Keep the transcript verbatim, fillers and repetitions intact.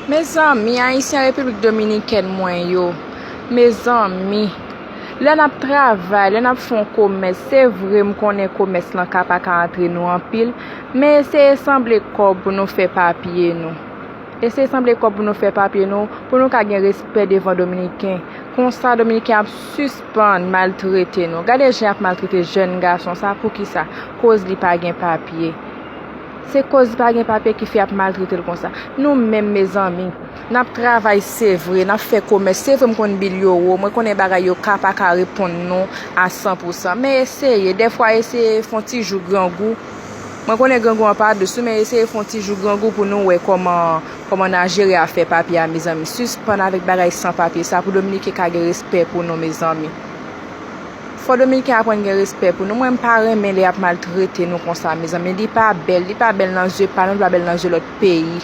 Mezanmi, Ayisyen Repiblik Dominikèn mwen yo, mezanmi, lè n ap travay, lè n ap fè yon komès, se vre m konnen komès lan ka pa ka antre nou anpil, men eseye sanble kòb pou nou fè papye nou. Eseye sanble kòb pou nou fè papye nou, pou nou ka gen respè devan Dominiken. Konsa, Dominiken ap sispann maltrete nou. Gade jan y ap maltrete jèn gason sa, poukisa? Koz li pa gen papye. Se koz li pa gen papye ki fè y ap maltrete l konsa. Nou menm, mezanmi, n ap travay, se vre, n ap fè komès. Se vre, m konn bil yo wo, mwen konnen bagay yo ka pa ka reponn nou a san pou san. Men eseye, dèfwa eseye fè yon ti jou grangou. Mwen konnen grangou an pa dous wi, men eseye fè yon ti jou grangou pou nou wè kòman, kòman n a jere afè papye a, mezanmi. Sispann avèk bagay san papye sa pou Dominiken ka gen respè pou nou, mezanmi. Fò Dominiken aprann gen respè pou nou. Mwen, m pa renmen lè y ap maltrete nou konsa, mezanmi. Li pa bèl, li pa bèl nan zye pa nou, li pa bèl nan zye lòt peyi.